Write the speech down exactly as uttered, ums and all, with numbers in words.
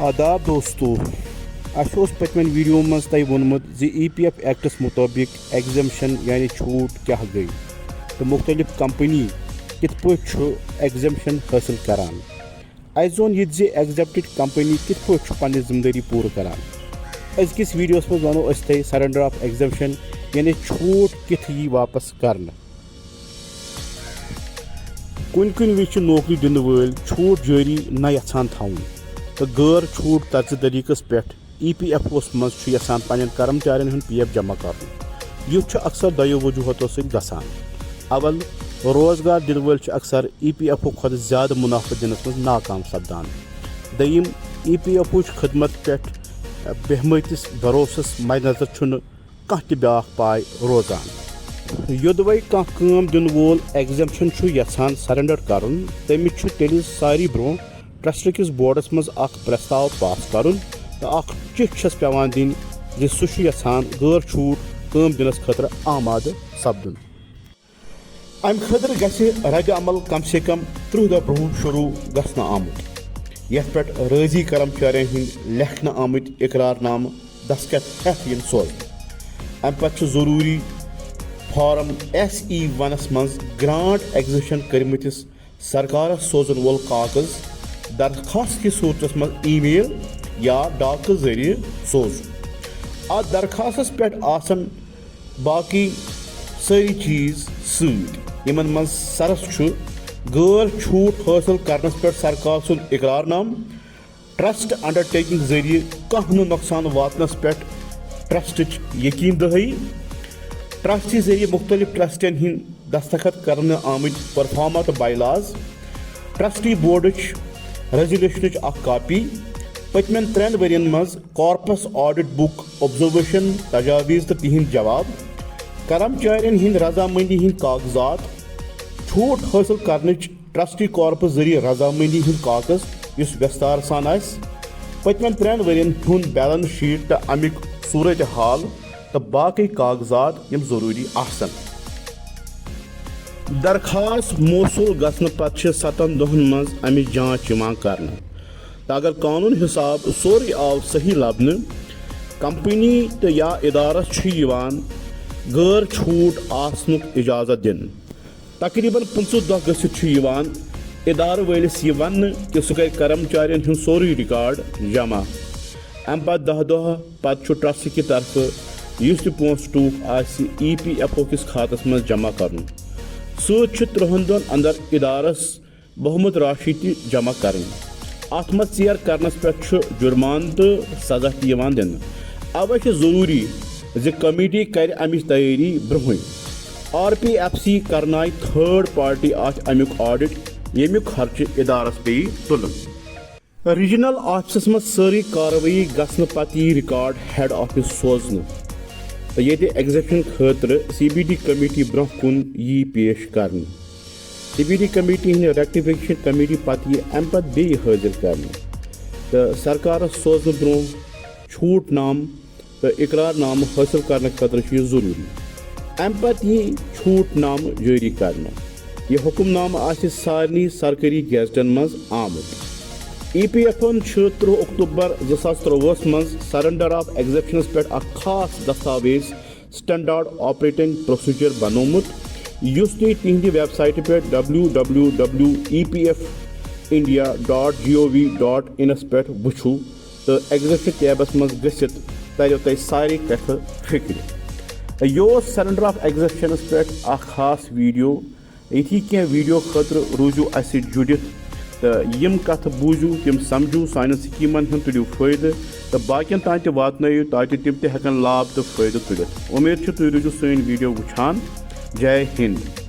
آداب دوستو، اَسہِ اوس پٔتمٮ۪ن ویڈیو منٛز تۄہہِ ووٚنمُت زِ ای پی ایف ایکٹس مُطٲبِق ایگزمپشن یعنی چھوٗٹ کیٛاہ گٔے تہٕ مُختٔلِف کمپنی کِتھ پٲٹھۍ چھُ ایگزمپشن حٲصِل کران۔ اَسہِ زون یہِ تہِ زِ ایگزمپٹڈ کمپنی کِتھ پٲٹھۍ چھُ پننہِ ذمہٕ دٲری پوٗرٕ کران۔ أزکِس ویڈیوس منٛز ونو أسۍ تۄہہِ سرنڈر آف ایگزمپشن یعنی چھوٗٹ کِتھ یی واپس کرنہٕ۔ کُنہِ کُنہِ وِزِ چھِ نوکری دِنہٕ وٲلۍ چھوٗٹ جٲری نہ یژھان تھاوُن تہٕ غٲر چھوٗٹ طرزِ طریقس پٮ۪ٹھ ای پی ایف اوس منٛز چھُ یژھان پننٮ۪ن کرمچارین ہُنٛد پی ایف جمع کرُن۔ یُتھ چھُ اکثر دۄیو وجوہاتو سۭتۍ گژھان۔ اول، روزگار دِنہٕ وٲلۍ چھِ اکثر ای پی ایف او کھۄتہٕ زیادٕ منافع دِنس منٛز ناکام سپدان۔ دوٚیِم، ای پی ایف اوچ خدمت پٮ۪ٹھ بیہمٲتِس بھروسس مدنظر چھُنہٕ کانٛہہ تہِ بیٛاکھ پاے روزان۔ یوٚدوَے کانٛہہ کٲم دِنہٕ وول ایگزمپشن چھُ یژھان سرنڈر کرُن، تٔمِس چھُ تیٚلہِ ساری برٛونٛہہ ٹرسٹ کِس بورڈس منٛز اکھ پرستاو پاس کرُن تہٕ اکھ چِٹھۍ چھس پٮ۪وان دِنۍ زِ سُہ چھُ یژھان غٲر چھوٗٹ کٲم دِنس خٲطرٕ آمادٕ سپدُن۔ امہِ خٲطرٕ گژھِ رد عمل کم سے کم ترٕٛہ دۄہ برٛونٛہہ شروع گژھنہٕ آمُت، یتھ پٮ۪ٹھ رٲضی کرمچارین ہٕنٛدۍ لیکھنہٕ آمٕتۍ اقرار نامہٕ دستخط ہٮ۪تھ یِن سوزنہٕ۔ امہِ پتہٕ چھُ ضروٗری فارم ایس ای ونس منٛز گرانٹ ایگزیکشن کٔرمٕتِس سرکارس سوزن وول کاغذ درخواست کِس صوٗرتس منٛز ای میل یا ڈاکہٕ ذٔریعہٕ سوزُن۔ اتھ درخواستس پٮ۪ٹھ آسن باقٕے سٲری چیٖز سۭتۍ، یِمن منٛز سرس چھُ غٲر چھوٗٹ حٲصِل کرنس پٮ۪ٹھ سرکار سُنٛد اقرار نامہٕ، ٹرسٹ انڈرٹیکنگ ذٔریعہٕ کانٛہہ نہٕ نۄقصان واتنس پٮ۪ٹھ ٹرسٹٕچ یقین دہٲیی، ٹرسٹ ذٔریعہٕ مُختٔلِف ٹرسٹن ہٕنٛدۍ دستخط کرنہٕ آمٕتۍ پرفارما تہٕ بائی لاز، ٹرسٹی بورڈٕچ ریزولیوشنٕچ اکھ کاپی، پٔتمٮ۪ن ترٛٮ۪ن ؤرین منٛز کارپس آڈٹ بُک، آبزرویشن، تجاویز تہٕ تِہنٛدۍ جواب، کرمچارین ہٕنٛدۍ رضامندی ہٕنٛدۍ کاغذات، چھوٹ حٲصِل کرنٕچ ٹرسٹی کارپس ذٔریعہٕ رضامندی ہُنٛد کاغذ یُس ویستار سان آسہِ، پٔتمٮ۪ن ترٛٮ۪ن ؤرین ہُنٛد بیلنس شیٹ تہٕ امیُک صورت حال تہٕ باقٕے کاغذات یِم ضروٗری آسن۔ درخواست موصوٗل گژھنہٕ پتہٕ چھِ ستن دۄہن منٛز امِچ جانچ یِوان کرنہٕ تہٕ اگر قانون حساب سورُے آو صحیح لبنہٕ، کمپنی تہٕ یا ادارس چھُ یِوان غٲر چھوٗٹ آسنُک اجازت دِنہٕ۔ تقریباً پٕنٛژٕہ دۄہ گٔژھِتھ چھُ یِوان ادارٕ وٲلِس یہِ وننہٕ کہِ سُہ کرِ کرمچارین ہُنٛد سورُے ریکارڈ جمع۔ امہِ پتہٕ دَہ دۄہ پتہٕ چھُ ٹرسٹ کہِ طرفہٕ یُس تہِ پونٛسہٕ ٹوٗکھ آسہِ ای پی ایف او کِس کھاتس منٛز جمع کرُن۔ سۭتۍ چھُ ترٛہن دۄہن اندر ادارس بہمت راشی تہِ جمع کرٕنۍ۔ اتھ منٛز ژیر کرنس پٮ۪ٹھ چھُ جرمانہٕ تہٕ سزا تہِ یِوان دِنہٕ۔ اوے چھُ ضروٗری زِ کمیٹی کرِ امِچ تیٲری برونٛہٕے۔ آر پی ایف سی کرنایہِ تھرڈ پارٹی اتھ امیُک آڈٹ، ییٚمیُک خرچہٕ ادارس پیٚیہِ تُلُن۔ ریجنل آفسس منٛز سٲرٕے کاروٲیی گژھنہٕ پتہٕ یی ریکارڈ ہیڈ آفس سوزنہٕ تہٕ ییٚتہِ ایگزیکشن خٲطرٕ سی بی ڈی کمیٹی برونٛہہ کُن یی پیش کرنہٕ۔ سی بی ڈی کمیٹی ہٕنٛدِ ریکٹیفکیشن کمیٹی پتہٕ یی امہِ پتہٕ بیٚیہِ حٲضِر کرنہٕ تہٕ سرکارس سوزنہٕ برونٛہہ چھوٗٹ نامہٕ تہٕ اقرار نامہٕ حٲصِل کرنہٕ خٲطرٕ چھُ یہِ ضروٗری۔ امہِ پتہٕ یی چھوٗٹ نامہٕ جٲری کرنہٕ۔ یہِ حُکم نامہٕ آسہِ سارنٕے سرکٲری گیزٹن منٛز آمُت۔ ای پی ایف اوَن چھُ ترٕٛہ اکتوبر زٕ ساس ترٛۆوُہس منٛز سرنڈر آف ایگزیکشنس پٮ۪ٹھ اکھ خاص دستاویز سٹینڈرڈ آپریٹنگ پروسیجر بنوومُت، یُس تُہۍ تِہنٛدِ ویب سائٹہِ پٮ۪ٹھ W W W E P F India dot G O V dot in پٮ۪ٹھ وٕچھِو تہٕ ایگزیکشن ٹیبس منٛز گٔژھِتھ ترِو تۄہہِ سارے کتھٕ فکرِ۔ یہِ اوس سرنڈر آف ایگزیکشنس پٮ۪ٹھ اکھ خاص ویڈیو۔ یِتھی کینٛہہ ویڈیو خٲطرٕ روٗزِو اَسہِ سۭتۍ جُڑِتھ تہٕ یِم کتھٕ بوٗزِو، تِم سمجھِو، سانٮ۪ن سکیٖمن ہُنٛد تُلِو فٲیدٕ تہٕ باقین تام تہِ واتنٲیِو تاکہِ تِم تہِ ہٮ۪کن لابھ تہٕ فٲیدٕ تُلِتھ۔ اُمید چھِ تُہۍ روٗزِو سٲنۍ ویڈیو وٕچھان۔ جے ہِنٛد۔